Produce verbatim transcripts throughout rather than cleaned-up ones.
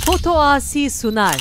Foto Asi sunar.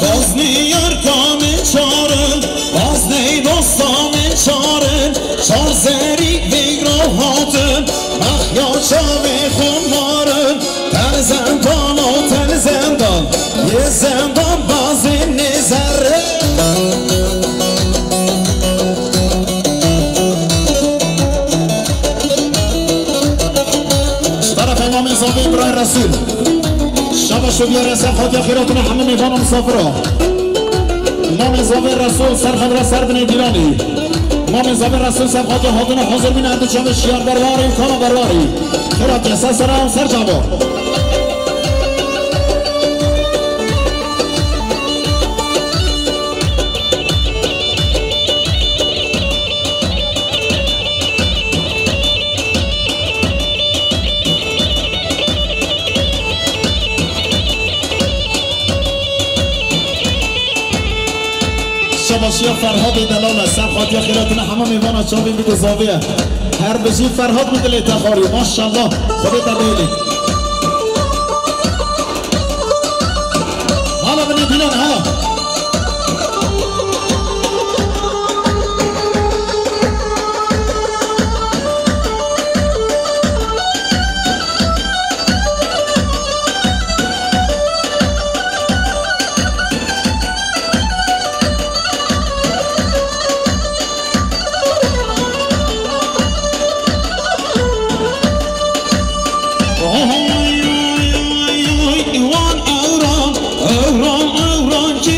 Baznê yarka min çar in, baznê dosta min çar in, çar zerî vêgra hatin, mexya çavê xwe marin, tel zendan o tel zendan, yê zendan bazê nêzerin. Ji terefê Mamê Zavê Birayê Resûl. Şaba şoviya re ser xatiya xêratine hemû mêvan û misafira. Mamê Zavê Resûl ser xedra ser binê dîlanî. Mamê Zavê Resûl ser xatiya hatine hazir bîne, her du çavê şiyar berwarî û kana berwarî. Xêratiye ser sera em ser çava. Şabaşiya Ferhadê Delal e, ser xatiya xêratine hema mêvana çavên bide zavê ye. Her bijî Ferhad, min dilê te xwarî. Maşallah. Xwedê te bihêlî. Hala binê dîlan, hala. Oy, oy, oy, oy, wan ewran, ewran, ewran, kê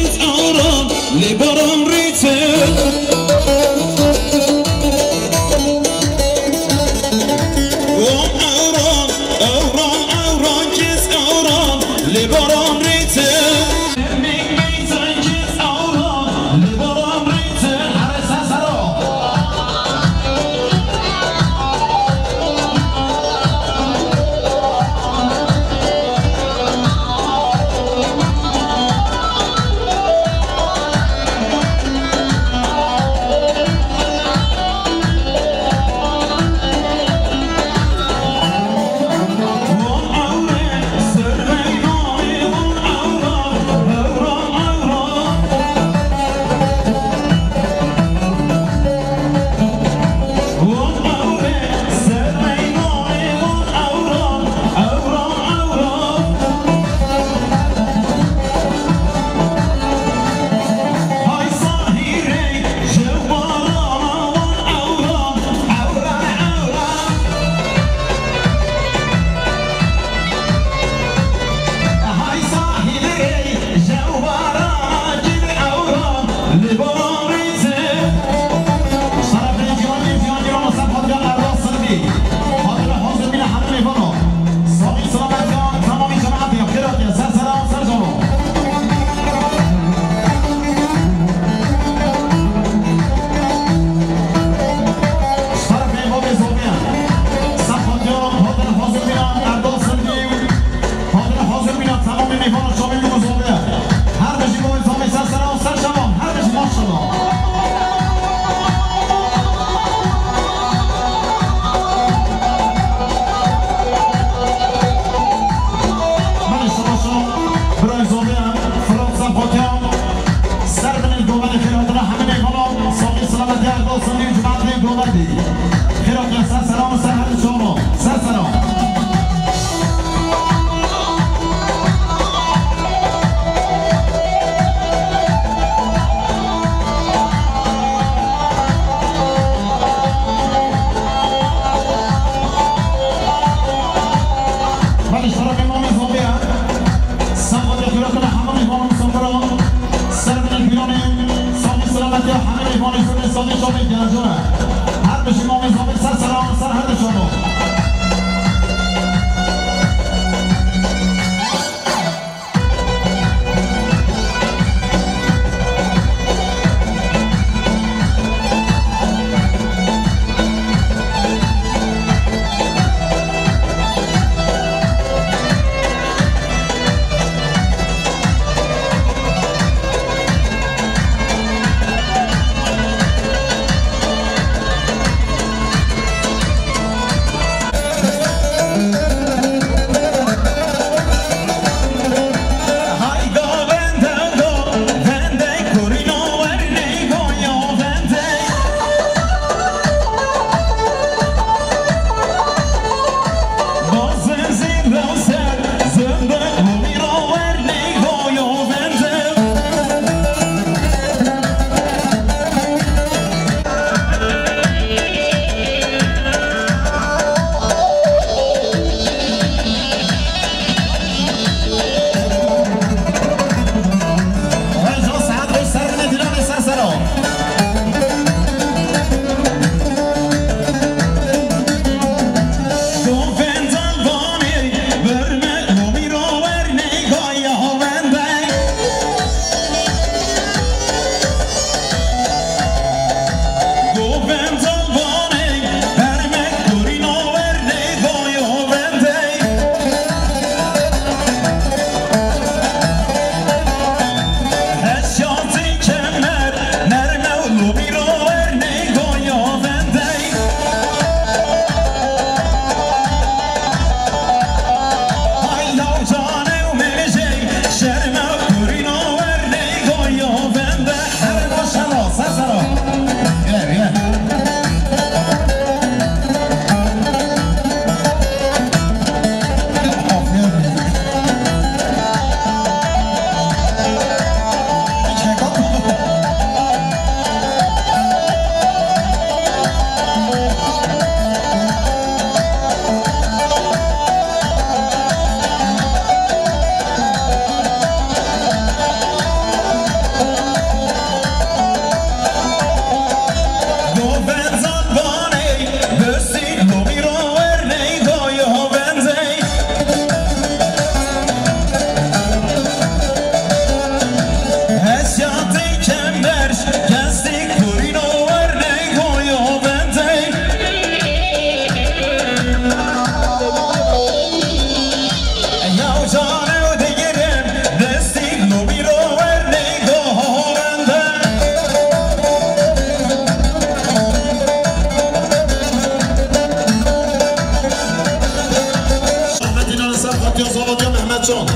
Can.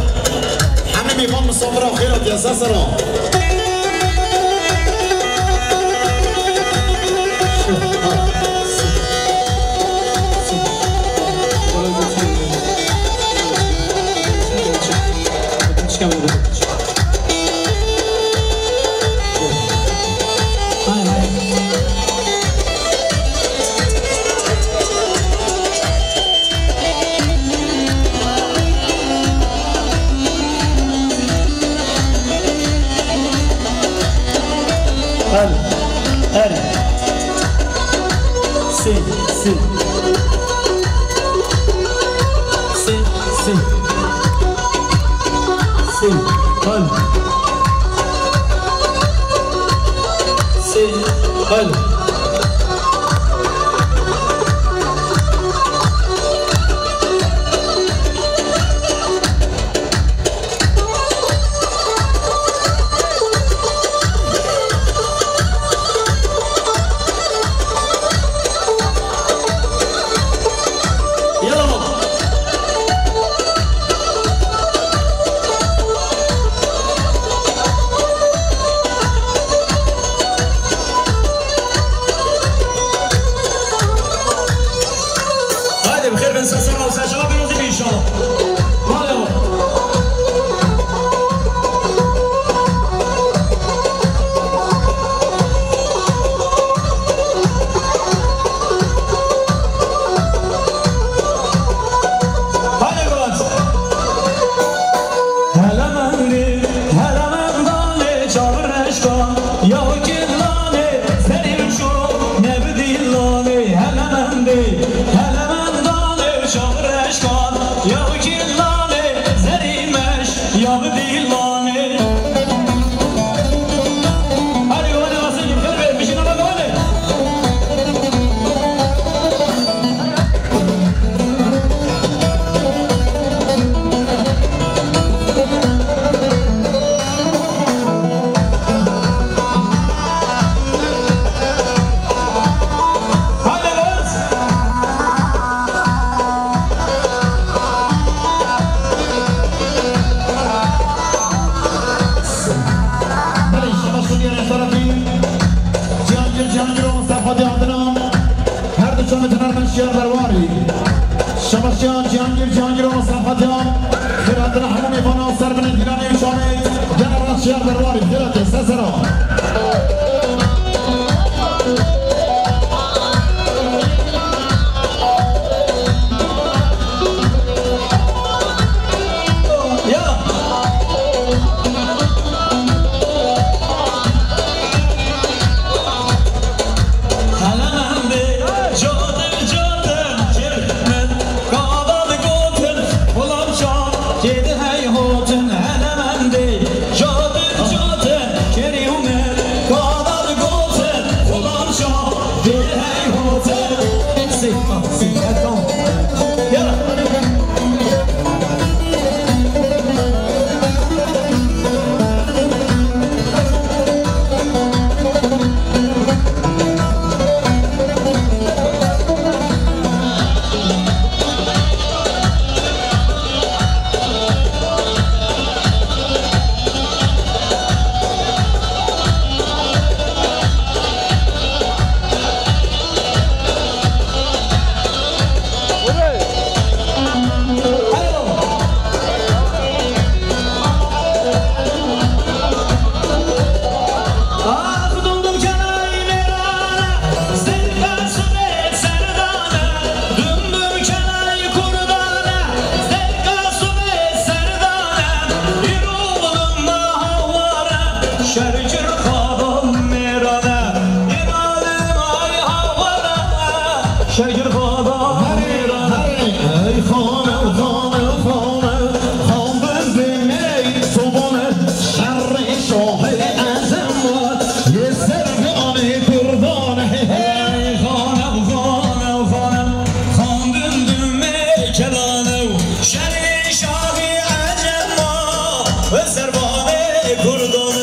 Hemî mêvan misafira xêr hatiye ser sera. Hadi. Hadi. Si, si. Si, si. Si, hadi. Si, hadi. Haydi, bi xêr bin, ser sağ ol, ser şeva, bir olsun inşallah. Hadi oğlum. Hadi oğlum. Hele mendî, hele mendanê çav reşkan, ya killanê serî ço nebidî lanê. Hele mendî, hele mendanê çav reşkan, ya killanê serî meş ya bidî lanê. Hadi, hadi, asıl kim? Hadi, bir şey, hadi, hadi. Belê, şebaş û diyarên tarafî. Cihangir, Cihangir û Mustafa Diyar dinan. Her du çavê tenermen şiyar derwarî. Şabaşiya Cihangir, Cihangir û Mustafa Diyar. Xêr hatina hemû mêvanan ser binê dîlanê û çavê. Gel rast şiyar derwarî. Xêr hatî, ser sera. Ya. Hele mendê, cadin, cadin, kir min, gava digotin, filan çav, kê di hey hotin, hele mendê, cadin, cadin, kerî û min, gava digotin, filan çav, kê di hey hotin. Sê, sê, her kan. Yala. Şergir xadan mêrane, yê malê may haware. Şergir xadan mêrane. Hey xane, xane, xane, xandin dimey sobane. Şerê şahê ezem yê ser bi anê kurdan. Hey xane, xane, xane, xandin dimey kelane. Şerê şahê ecem ma, servanê kurdan.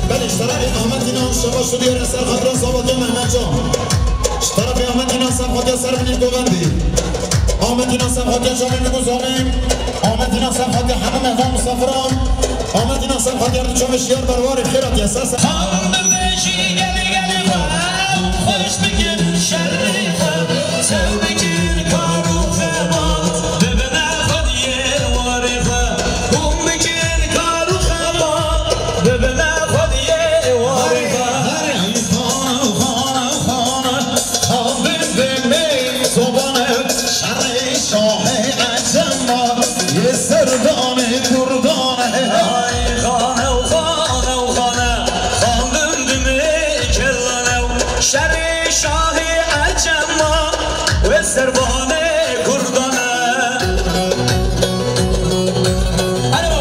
Belê, ji terefê Ahmet Înan, şebaş û diyar ser xatira Sabatya Mehmet Can. Ji terefê Ahmet Înan ser xatya ser binê govendê. Ahmet Înan Serxatiya çavên min ku zavê. Ahmet Înan Serxatiya hemû mehvan misafiran. Ahmet Înan Serxatiya di çavê şiyar berwarê xêra diye ser ser. Xandim bêjî gelî gelî xwe, xweş bikin şerê xwe, çew bikin kar û xebat, bibine xwediyê warê xwe, hûn bikin kar û xebat, bibine xwediyê warê xwe. Herê, herê, xana, xana, xana. Xandim demê sobane, şerê şahê ecema, yê serdanê kurdane. Ay xane û xane û xane, xandim demê kellane, şerê şahê ecema, wê serdanê kurdane. Alo.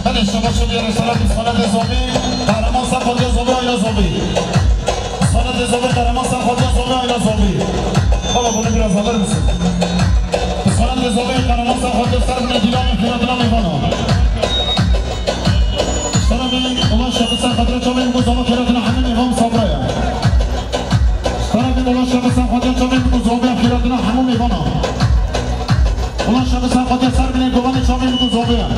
Belê, şaba şabî, rêsala, Sanatê Zobî, Kahraman Serxwediya Zobî, Ayla Zobî. Sanatê Zobî, Kahraman Serxwediya Zobî, Ayla Zobî. Baba, bunu biraz alır mısın? Sanatê Zobî, Kahraman Serxwediya ser bine dîlanê xîratina mêvana. Sana bir ulan şabî ser xatira çavên ku zama xîratina hemû mêvan safra ya. Sana bir ulan şabî ser xatira çavên ku zama xîratina hemû mêvana. Ulan şabî ser xatira ser bine govanê çavên ku zama ya.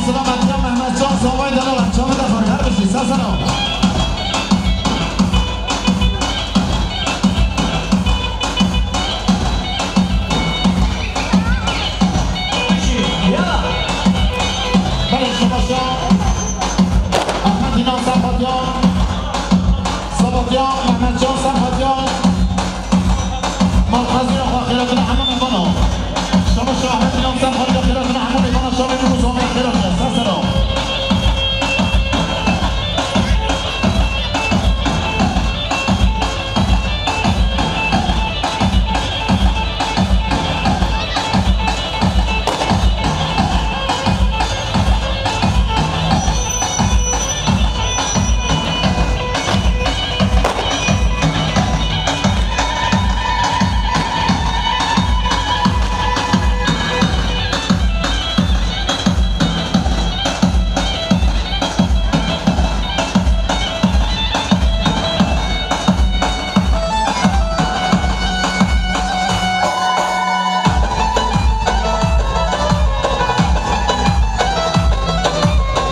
Selamet ya Mehmet Can Savay Dalalan, çavê te xweş, her bijî, ser serê. Belê, şabaş e. Ahmet Înan Serhatiyan. Sabatya Mehmet Can Serhatiyan. Malqezîna xwe xêratine hemû mêvanan. Şabaş e Ahmet Înan Serhatiyan, xêratine hemû mêvanan, şavê min û zavê xêratine. Ser serê.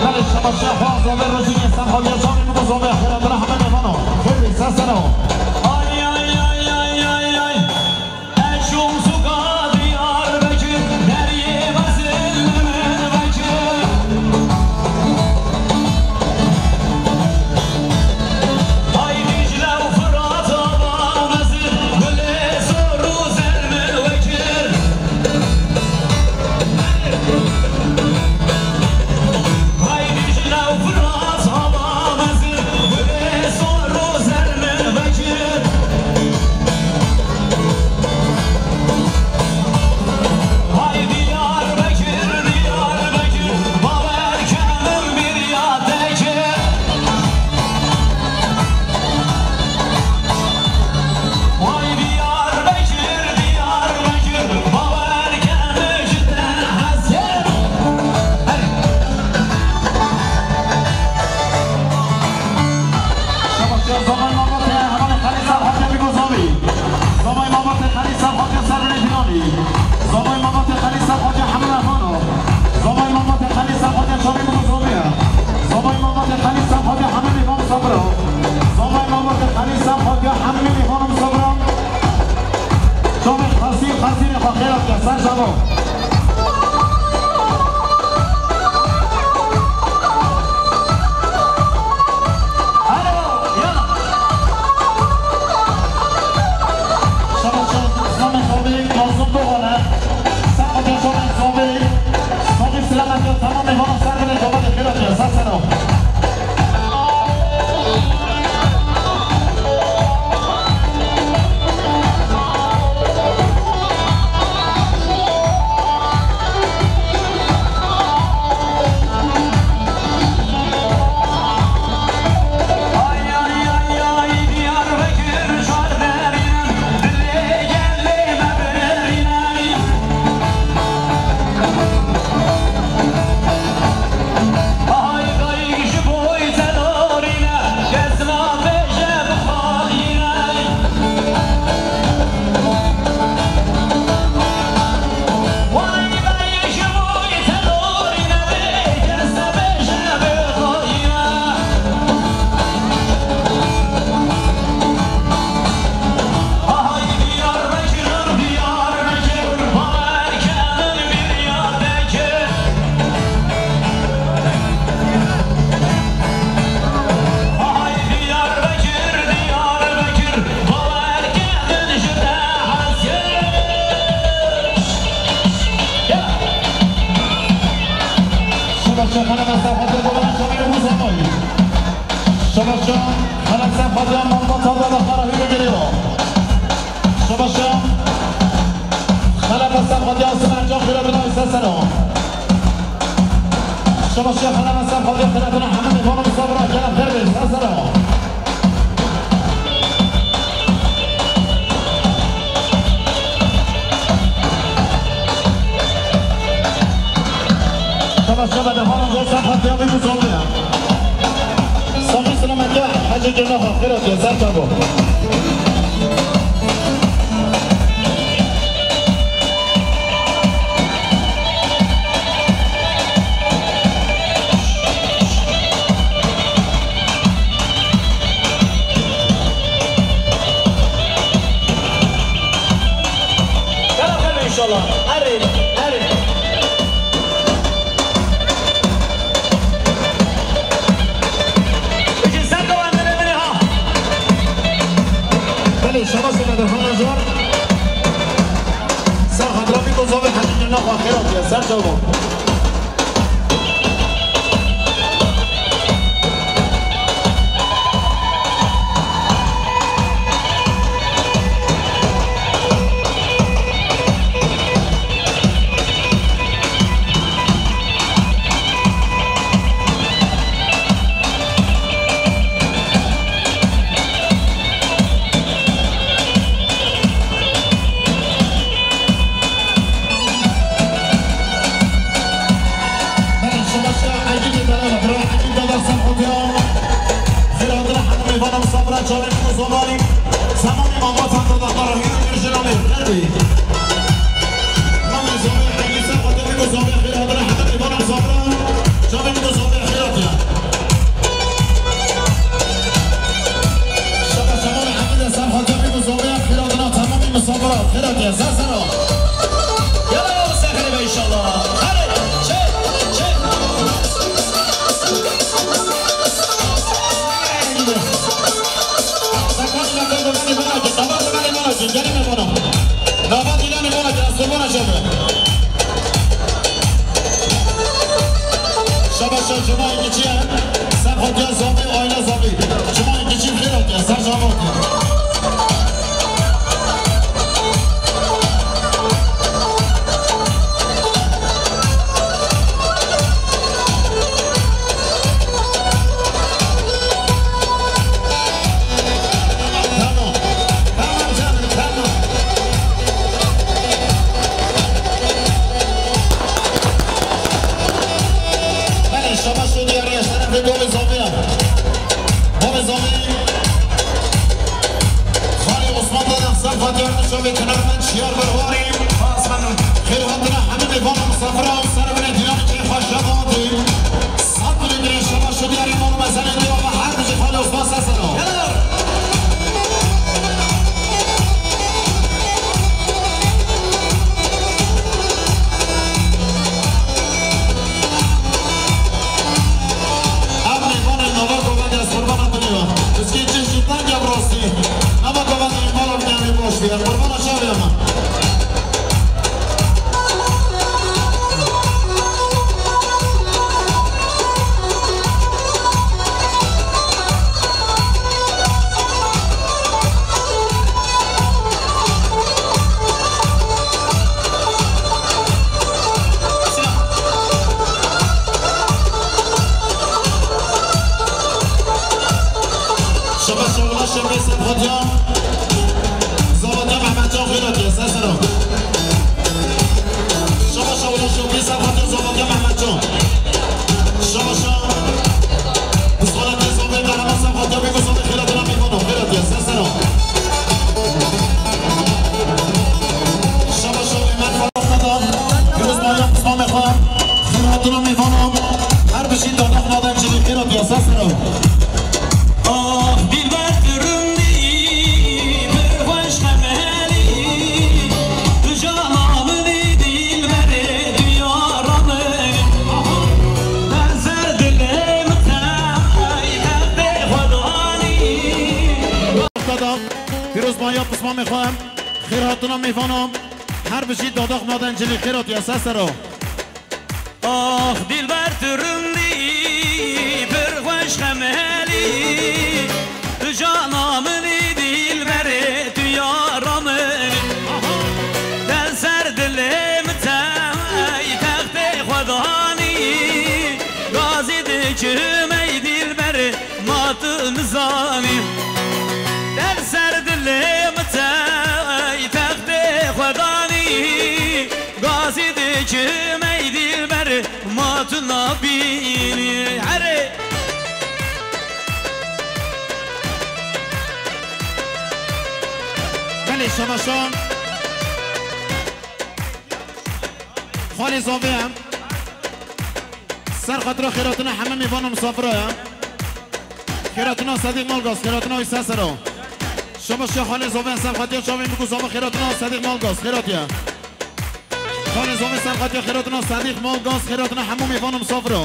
Belê, şabaş e, xwe zavê rojînê ser xwe ya çavê min û zavê xêratine hemû mêvanan. Xêr bê, ser serê. Ay, ay, ay, ay, ay, ay. Eşûm suka Diyarbekir, deriyê mezin Tamam. Alo, yala. Şaba şaba, Sami Sami, Mazlum Doğan'a. Sen o yaşamayın Sami. Sami selamet ya, tamam, eyvallah, sen bile cevap et, bir atıyor, sen sen o. Şabaşa xanım Esra Fatih Baban'ın şamili bu zamanı. Şabaşa xanım Esra Fatih Mampa Tabla da Xara Hüyü geliyor. Şabaşa xanım Esra Fatih Asım Ercan Kıradına ise selam. Şabaşa xanım Esra Fatih Kıradına Hamid Hanım Sabra Kerem Pervez selam. Şaba şaba de falan zor sen Fatih abi bu zor ya. Sami selamet ya Hacı Cenab Hak Kırat ya sen çabuk. Gel bakalım inşallah. Hadi, hadi. Peki sen de o annene beni ha. Belê, şaba sene de hana zor. Sağ hadrami ko zor ve hadi cenab Hak hayrat ya, ser çabuk. Belê, şabaşa Egîdê beraber, bira Egîd dada sen xwe diya. Xêr hatine hemû mêvanan, sabra çavên ku zomarî. Zemanê malbatan dada xwe rahî û girjinanê xêr bê. Namê zomê Egîd sen xwe diya, ku zomê xêr hatine hemû mêvanan sabra. Çavên ku zomê xêr hatiye. Şaba şamanê Egîd sen xwe diya, ku zomê xêr hatine temamî misafira xêr hatiye. Ser sera. Yala, yala, ser xêr be inşallah. Hadi, çek, çek. Sakat, sakat, sakat, sakat, sakat, gelin bana. Damat ilanı bana, biraz da bana çabuk. Şaba şa cuma ikici ya. Sen hatiya zabi, aile zabi. Cuma ikici bir hatiya, sen zabi hatiya. Tamam. Tamam canım, tamam. Belê, şaba şo diyarê şerefê Bobê Zomî ya. Bobê Zomî. Zavatya, Zavatya Mehmetcan xêr hatiye, ser sera. Şaba şawula şopî ser xatir Zavatya Mehmetcan. Şaba şa. Bi xalatê Zavê Qehreman ser xatir bî ku Zavê xêr hatina mîvano, xêr hatiye, ser sera. Şaba şa Êmer Ferah Qeda, pîrozbaya pismamê xwe, xêr hatina mîvano, her bijî dadax maden cilî xêr hatiye, ser sera. Ah dilber tu rindî, pir xweş xemelî, tu cana min î dilberê diyara min. Ber ser dilê min te ey textê xwedanî. Pîrozbaya pismamê xwe, xêr hatina mêvana, her bijî dadax maden cilî xêr hatiye, ser sera. Ax dilber tu rindî, pir xweş xemelî, tu cana min î dilberê, tu yara min î. Del ser dilê min te ey textê xwedanî, gazî dikim ey dilberê, ma tu nizanî. Del ser dilê min te ey textê xwedanî, gazî dikim ey dilberê, ma tu nabînî. Herê. Belê, şaba şa. Xalê Zavê em. Ser xatira xêratina hemî mêvan û misafira ye. Xêratina Sedîq Malgaz, xêratina wî ser sera. Şaba şa xalê Zavê em, ser xatiya çavên bikû Zava, xêratina Sedîq Malgaz, xêratiye. Xalê Zavê ser xatiya xêratina Sedîq Malgaz, xêratina hemû mêvan û misafira.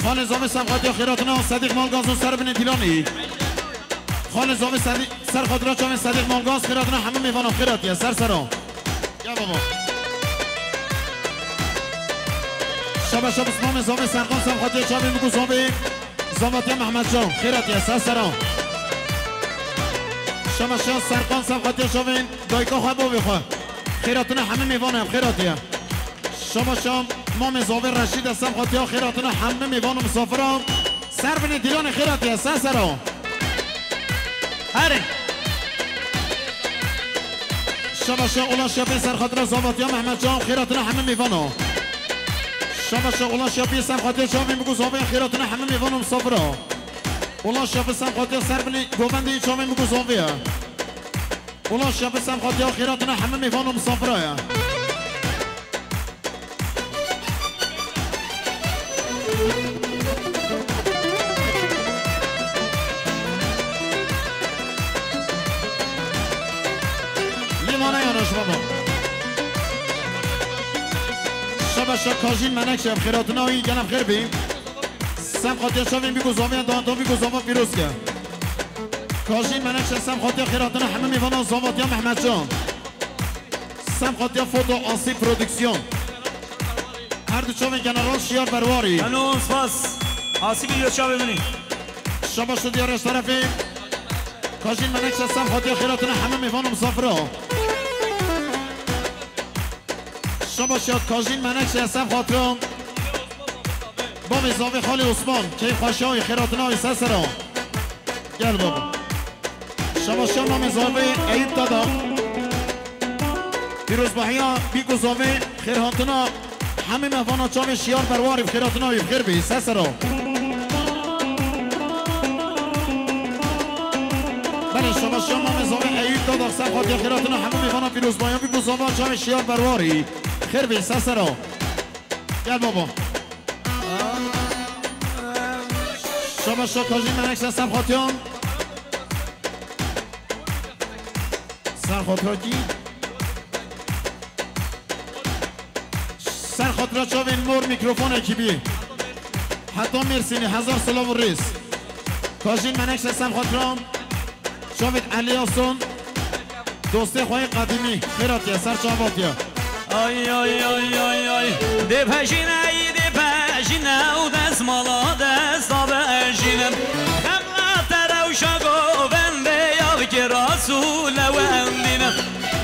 Xalê Zavê ser xatiya xêratina Sedîq Malgaz û ser binê Dîlanî. Xalê Zavê Sedî-, ser xatira çavên Sedîq Malgaz, xêratina hemû mêvana, xêratiye, ser sera. Gel baba. Şaba şa pismamê Zavê Serkan, ser xatiya çavên bikû Zavê, Zavatiya Mehmetcan, xêratiye, ser sera. Şaba şa Serkan, ser xatiya çavên dayika xwe, bavê xwe. Xêratina hemî mêvan em, xêratiye. Şaba şa mamê Zavê Reşîd e, ser xatiya xêratina hemî mêvan û misafira. Ser binê Dîlanê, xêratiye, ser sera. Herê. Şaba şa Ola Şapê, ser xatira Zavatiya Mehmetcan, xêratina hemî mêvana. Şaba şa Ola Şapê, ser xatiya çavên bikû Zavê, xêratina hemî mêvan û misafira. Ola Şapê, ser xatiya ser binê govendê çavên bikû Zavê ye. Ula şebi sem xatiya xêratina hemî mêvan û misafira ye. Lîmana yanaşma bak. Şebe şe Kajîn Menekşe, xêratina wî gelek xêr bî. Sem xatiya çavên bî ku zavê, danta bî ku zava pîroz ke. Kajîn Menekşe sem xatiya xêratina hemî mêvana Zavatiya Mehmetcan. Sem xatiya foto Asî Prodüksiyon. Her du çavên General Şiyar Berwarî. Eno spas. Asî bî yo çavê min î. Şaba şo diyar ji terefê. Kajîn Menekşe sem xatiya xêratina hemî mêvan û misafira. Şaba şa Kajîn Menekşe sem xatira. Bavê zavê xalê Osman, keyf xweşiya wî, xêratina wî ser sera. Gel baba. Şaba şa mamê zavê Eyüp Dada. Pîrozbahiya bî ku zavê xêrhatina hemî mevana çavê Şiyar Berwarî bi xêratina wî bi xêr bî, ser sera. Belê, şaba şa mamê zavê Eyüp Dada ser xatiya xêratina hemî mevana pîrozbahiya bî ku zava çavê Şiyar Berwarî bi xêr bî, ser sera. Gel baba. Şaba şa Kajîn Menekşe ser xatiya. Ser xatira kî? Ser xatira çavên Mor Mîkrofon ekîbî. Heta Mêrsînê hezar silav û rêz. Kajîn Menekşe ser xatira çavên Elî Ason. Dostê xwe yê qedîmî, xêr hatiye, ser çav hatiye. Ay, ay, ay, ay, ay. Dê pejîne, dê pejîne û destmala desta bejîne. Xemla te rewşa govendê ya bike rasûle wendîne.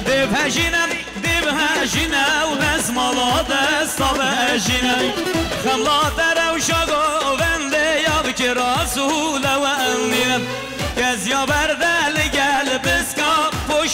Dê pejîne, dê pejîne û destmala desta bejîne. Xemla te rewşa govendê ya bike rasûle wendîne. Keziya berde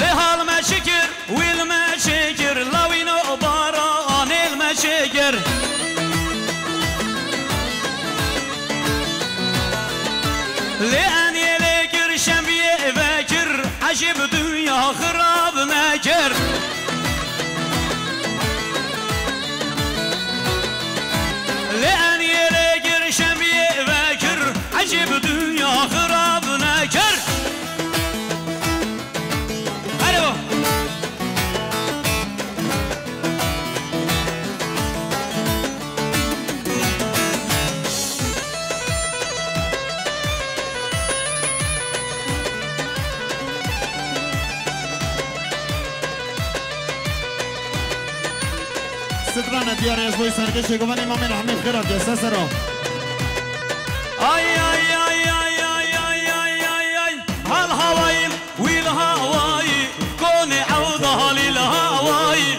Lê hal me çi kir, wîl me çi kir, lawîno baranêl me çi kir. Lê eniyê lê kir, şemiyê vekir, ecêb dinya xirab nekir. Lê eniyê lê kir, şemiyê vekir, ecêb dinya xirab nekir. Alo. Sitrane diyarê ez boy serkeşê guvenê Mamê Rehmê xêra diye se sero. Ay, ay, ay, ay, ay, ay, ay, ay, ay. Hal havayî, wîl havayî, konê ewda halîl havayî.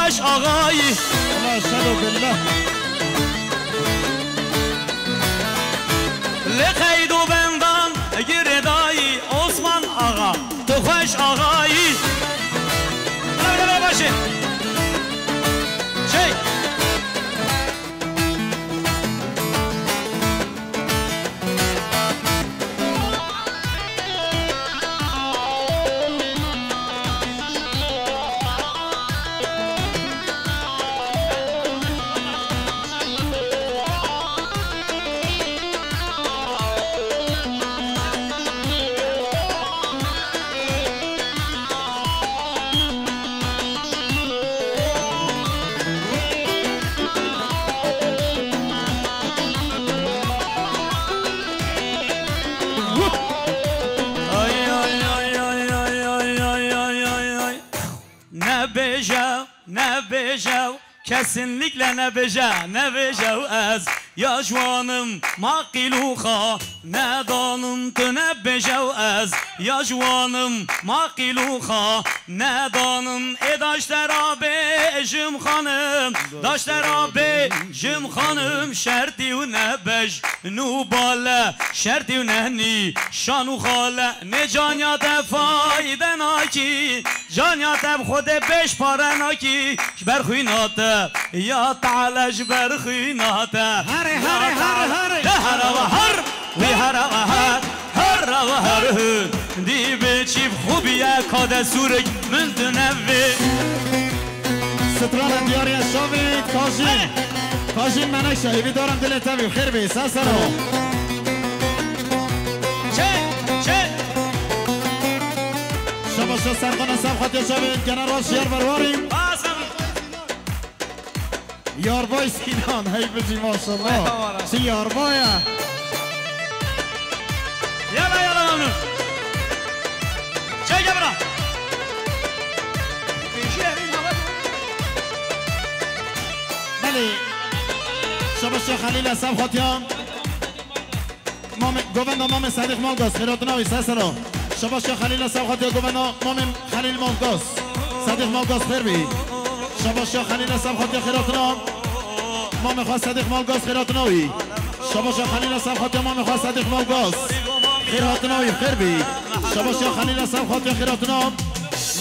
Ax axayî. Maşallah billah. Li qeyd û bendan girêdayî Osman Axa. Tu xweş axayî. Bravo, bravo, başê. Şey. Nebêje, nebêje, kesinlikle nebêje, nebêje ez ya ji wan im, ma qîl û xanedan im, tu nebêje ez ya ji wan im, ma qîl û xanedan im. Ê daştera bêjim xanim, daştera bêjim xanim, şertî û nebej nû bale, şertî û nenî şan û xale, nê canya te fayde nakî, canya te bi Xwedê bêş pare nakî, ji ber xwîna te, ya Teala ji ber xwîna te. Herê, herê, herê, herê. De here ve her, wî here ve her, here ve her hin. Dî bi çîv xû biye ka de sûrik min tu nevê. Strana diyariya şavê Kajîn. Kajîn Menekşe, hêvîdarim dilê te bî, xêr bê, ser sero. Çe, çe. Şabaşa serxana ser xatiya şavê, genel raşiyar berwarî. Azim. Yarbay Sinan, hey bijî maşallah. Eyvallah. Çi yarbay e. Yala, yala, mamnun. Çek ya bira. Belê. Şabaşa Xelîl Esef Xatiyan. Mamê, govenda Mamê Sedîq Malgaz, xêratina wî, ser sero. Şabaşa Xelîl Esef Xatiya govenda Mamê Xelîl Malgaz. Sedîq Malgaz xêr bî. Şabaşa Xelîl Esef Xatiya xêratina. Mamê xwe Sedîq Malgaz xêratina wî. Şabaşa Xelîl Esef Xatiya mamê xwe Sedîq Malgaz. Xêr hatina wî, xêr bî. Şabaşa Xelîl Esef Xatiya xêratina.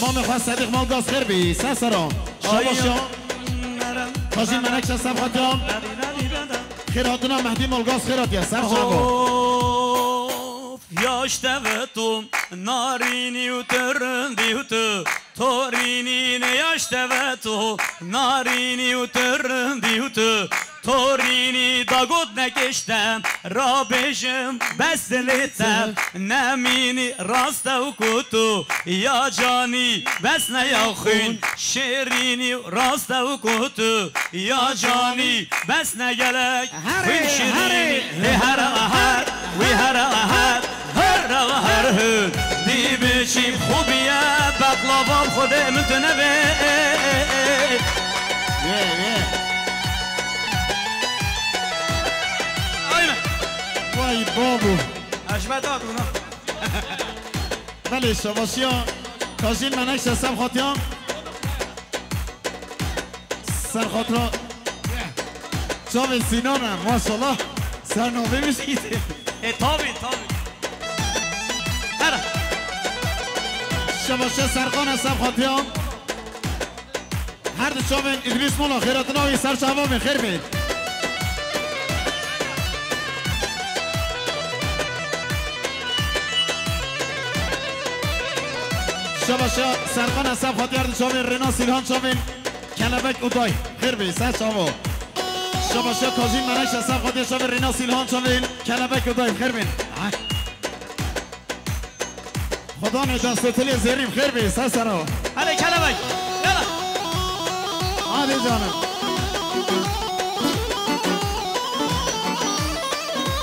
Mamê xwe Sedîq Malgaz xêr bî. Ser sero. Şabaşa. Kajî Menekşe Esef Xatiya. Xêr hatina Mehdî Malgaz xêr hatiye. Ser çava. Of, yaş teveto, narînî û tu rindî û tu torînî ne yaş teveto, narînî û tu rindî û tu torînî da got nekişte rabêjim bes dilê te nemînî rast ew ku tu ya canî bes ne ya xwîn. Şêrînî û rast ew ku tu ya canî bes ne gelek. Herê, xwîn şîrînî herê. Lê here her, wî here her, here her hin. Dî biçî xwe biye beqlava bi Xwedê min tu nevê. Ye, ye. Aynen. Vay babu. Hejmet hat ona. Belê şabaşiya Kajîn Menekşe Esef Xatiyan. Serxatira çavên Sînan e, maşallah. Sernavê min jî îdê. E, tabii, tabii. Her. Şabaşe Serkan Esef Xatiyan. Her du çavên Îdrîs Mola xêratina wî ser çava bên, xêr bên. Şabaşa Serkan Esef Xatiya her du çavên Rêna Sîlhan çavên Kelebek û Day. Xêr bê, ser çavo. Şabaşa Kajîn Menekşe Esef Xatiya çavên Rêna Sîlhan çavên Kelebek û Day. Xêr bên. Xudanê destê tilê zêrî bi xêr bê, ser sera. Hadi kelebek, yala. Hadi canım.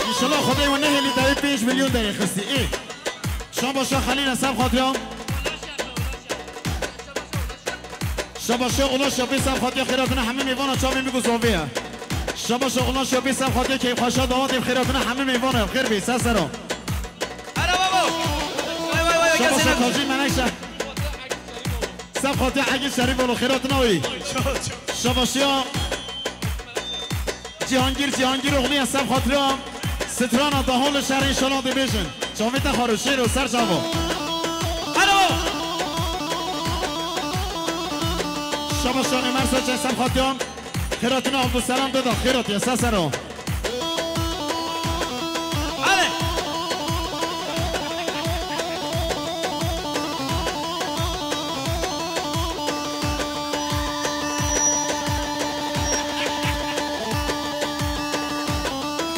İnşallah Xwedê we nehêlî, te wê pênc milyon derê xistî. Ê. Şabaşa Xelîl Esef Xatiya. Şabaşa Ulaş Yapî Esef Xatiya xêratina hemî mêvana çavên bî ku zavê ye. Şabaşa Ulaş Yapî Esef Xatiya keyfxweşa dawatê bi xêratina hemî mêvana xêr bê, ser sera. Ara babo. Vay, vay, vay, şabaşa kesene. Kacî Menekşe. Sef xatirê Egîn Şerîf olo xêratina wî. Şabaşiya Cîhangîr, Cîhangîr oxlî ye sef xatira strana dahol li şerê înşallah dibêjin. Çavê te xaro şêro ser çavo. Alo! Şabaşiya Ömer Saçe sef xatiyan. Xêratina Abdulselam deda xêratiye ser sero. Hadi.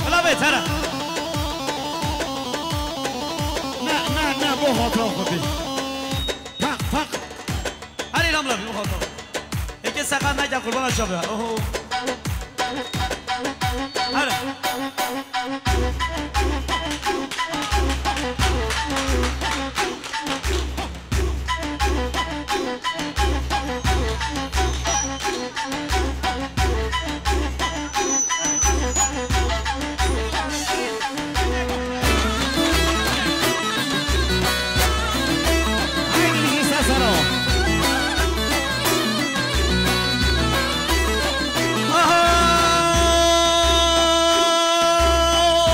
Bila bê tere. Ne, ne, ne, bo xatira Xwedê. Tak, tak. Herî lam lam, bo xatira. Eke seqat neke qurbana çabe. Oho. Hadi. Haydi bizi sesler o.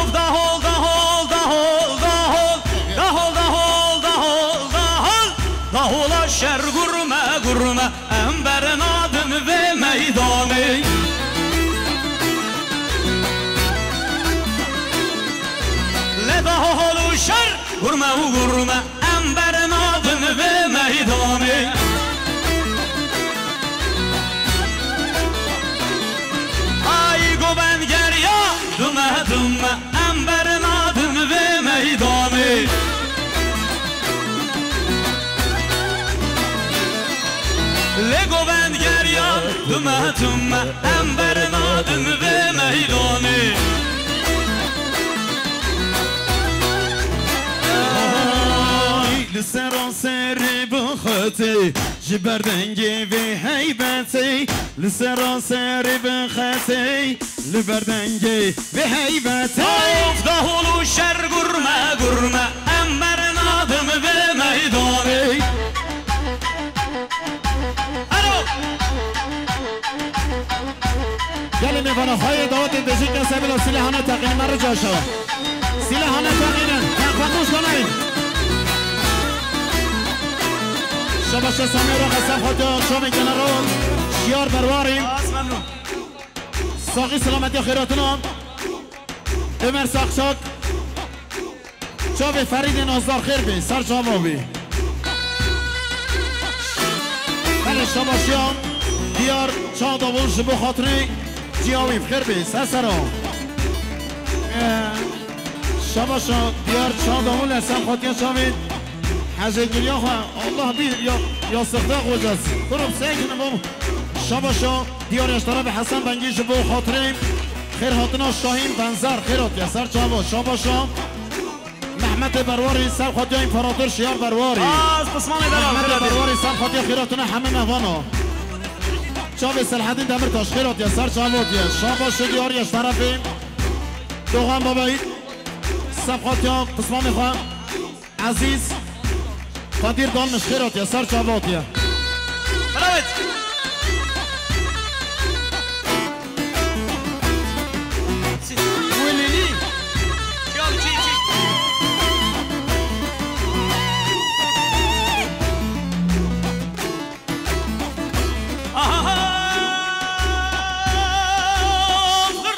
Of, dahol, dahol, dahol, dahol. Dahol, dahol, dahol, dahol. Dahola şer gurme, gurme. Em bernadin vê meydanê. Le dahol û şer, gurme û gurme, em bernadin vê meydanê. Ay govend geriya, dume dume, em bernadin vê meydanê. Lê govend geriyan, dume dume, em bernadin vê meydanê. Ay, li sera serê bixetê, ji ber dengê vê heybetê, li sera serê bixetê. Li ber dengê vê heybetê. Of, dahol û şer gurme, gurme, em bernadin vê meydanê. Alo! Gelê mêvana xwe yê dawetên dejî kese bila sîlehane teqînin me rica şewa. Sîlehane teqînin, teqînin. Şabaşe Samê Raqa Sefxatya, Çavê General, Şiyar Berwarî. Az memnun. Saxî silametiya xêratina Ömer Sakçak. Çavê Ferîdê Nazdar xêr bê, ser çava bê. Belê şabaşiya diyar çawa davul ji bo xatirê ciya wî xêr bê, ser sera. Ee, şabaşa diyar çawa davul e, ser xatiya çavê. Hezê giriya xwe, Allah bir ya, ya sıkta kocası. Kurum sekin bom. Şabaşa diyar eştara ve Hasan Bengi ji bo xatirê xêr hatina Şahin Benzer xêr hatiye ser çava. Şabaşa Mehmetê Berwarî ser xatiya İmparator Şiyar Berwarî. Az pismanê bela, Mehmetê xêr hatiye. Berwarî ser xatiya xêr hatina hemî mehvana. Çavê Selhedîn Demirtaş xêr hatiye ser çava hatiye. Şabaşa diyar eştara ve Doğan Babayî ser xatiya pismanê xwe. Ezîz Kadir Dalmiş xêr hatiye, ser çava hatiye. Bravo. Welîlî. Çal, çî, çî. Aha!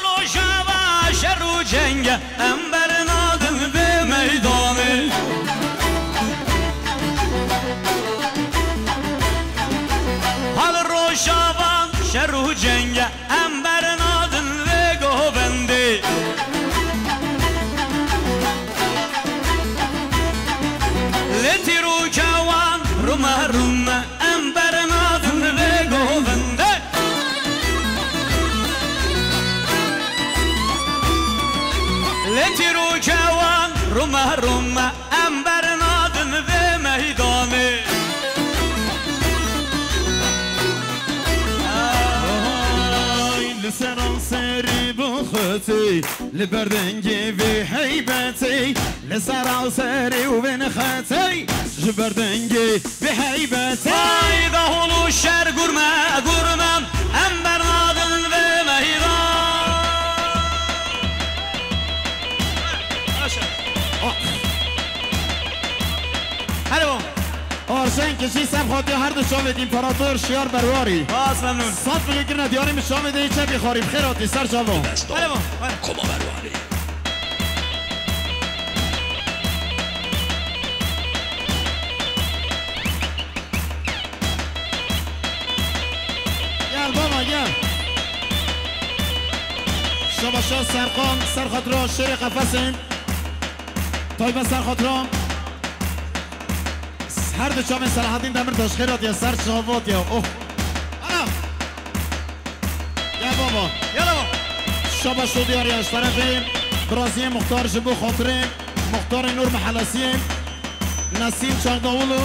Rojava şer û cenge em bernadin vê meydanê. Hal Rojava şer û cenge em bernadin vê govendê. Lê tîr û kewan rûme rûme em bernadin vê govendê. Lê tîr û kewan rûme rûme em bernadin vê meydanê. Ay, li seranserî bixwe. Li ber dengê vê heybetê, li seranserê û vê nexetê, ji ber dengê vê heybetê. Vay dahûl û şer gurme, gurme, em bernadin vê meydan. Hadi bom. Arjen Kişî ser xatiya her du çavê de, împarator Şiyar Berwarî. Spas, memnûn. Sed milyon kirine diyarê min çavê de yê çepî xwarî. Bi xêr hatî ser çavan. Hele bom, hele. Koma Berwarî. Gel baba, gel. Şabaşa Serkan, ser xatira şêrê qefesên. Taybet ser xatira. Her du çavên Selahaddin Demirtaş xêr hatiye ser çavat ya. Oh. Ana. Gel baba. Yala baba. Şabaş û diyar ya ji terefê biraziyê muxtar ji bo xatirê muxtarê Nûr Mehelesiyê Nesîm Çardavulu.